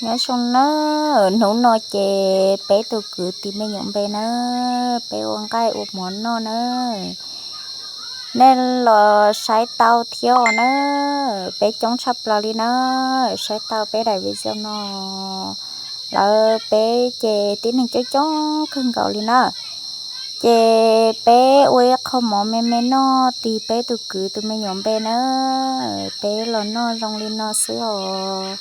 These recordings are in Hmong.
Nyob zoo nawb, hnub no ces peb tus kwv tis me nyuam npe nawb, peb ua nqaij ua mov noj nawb. Nej los saib tau thiab os nawb, peb coob tshaj plaws li nawb, saib tau peb daim video no lawm peb ces tib neeg coob coob kawg nkaus li nawb. Ces peb ua ib qho mov me me noj tis peb tus kwv tus me nyuam npe nawb, peb los noj zoo li no xwb os.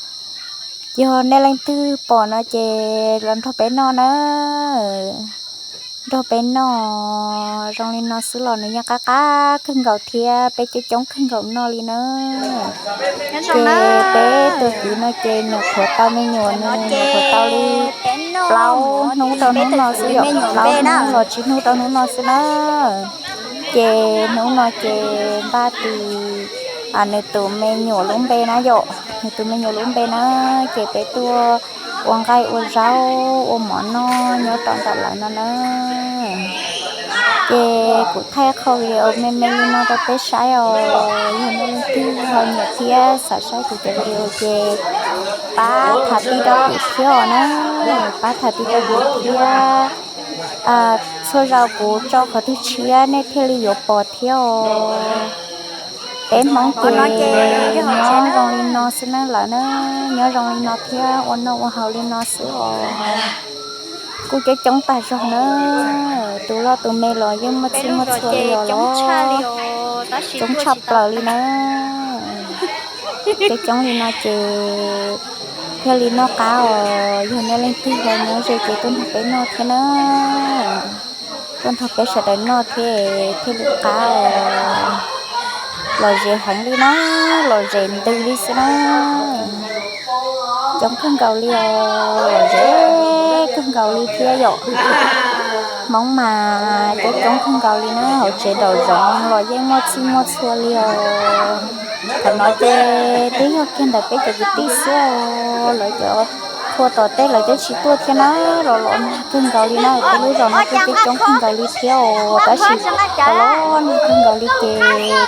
Yog nej leej twg pom no ces los nrog peb noj nawb, nrog peb noj zoo li no xwb los nws yeej qab qab kawg nkaus thiab peb coob coob kawg nkaus noj li nawb. Ces peb tus kwv no ces nyuam qhuav tau me nyuam, nws nyuam qhuav tau li plaub hnub rau hnub no xwb, yog plaub hnub los tsib hnub rau hnub no xwb nawb. Ces hnub no ces npaj tis nws tus me nyuam lub npe na yom, nws tus me nyuam lub npe na, ces peb tuaj ua nqaij ua zaub ua mov noj nyob tom ntawm lawv no nawb. Ces kuv thaij qho video me me li no rau peb saib os, yog nej leej twg ho nyiam thiab xav saib kuv cov video ces pab tha tij rau kuv thiab os na, pab tha tij rau kuv thiab. Txhua zaus kuv tso qhov twg tshiab nej thiaj li yuav pom thiab os. Peb Hmoob ces nyob zoo li no xwb nawb lawm na, nyob zoo li no thiab ua noj ua haus li no xwb os. Kuj coob coob tag zog na, tus loj tus me los yeej muaj txhij muaj txhua li os los, coob tshaj plaws li na. Coob coob li no ces thiaj li noj qab os, yog nej leej twg ho nyob ze ces tuaj nrog peb noj thiab na. Tuaj nrog peb sawv daws noj thiab thiaj li qab os. Los zem heev li na, los zem ntws li xwb na. Coob kawg nkaus li os, los zem kawg nkaus li thiab yom. Hmoob mas coob coob kawg nkaus li na, hauv tsev nraum zoov los yeej muaj txhij muaj txhua li os. Thaum no ces twb yog kiag ntawm peb cov kwv tij xwb os, lawv cov txhua tom tej lawv twb tsis tuaj thiab na, los los nag kawg nkaus li na, peb lub zos no kuj coob coob kawg nkaus li thiab os, tab sis los los nag kawg nkaus li ces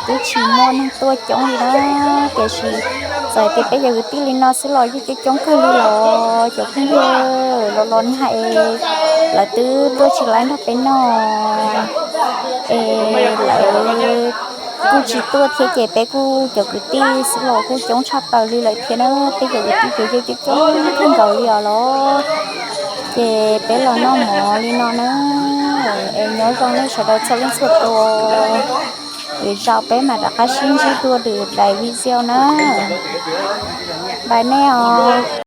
twb tsis muaj neeg tuaj coob li na. Tiam sis txawm hais tias peb cov kwv tij li no xwb los yeej coob coob kawg li los cov phooj ywg, los los nag es lawv twb tuaj tsis laib nrog peb noj es lawv kuj tsis tuaj thiab ces peb kuj cov kwv tij xwb los kuj coob tshaj plaws li lawm thiab na, peb cov kwv tij ces yeej coob coob kawg nkaus li os los. Ces peb los noj mov li no na, es nyob zoo nej sawv daws txhua leej txhua tus, lwm zaus peb mam rov qab sib ntsib dua lwm daim video na. Bye nej os.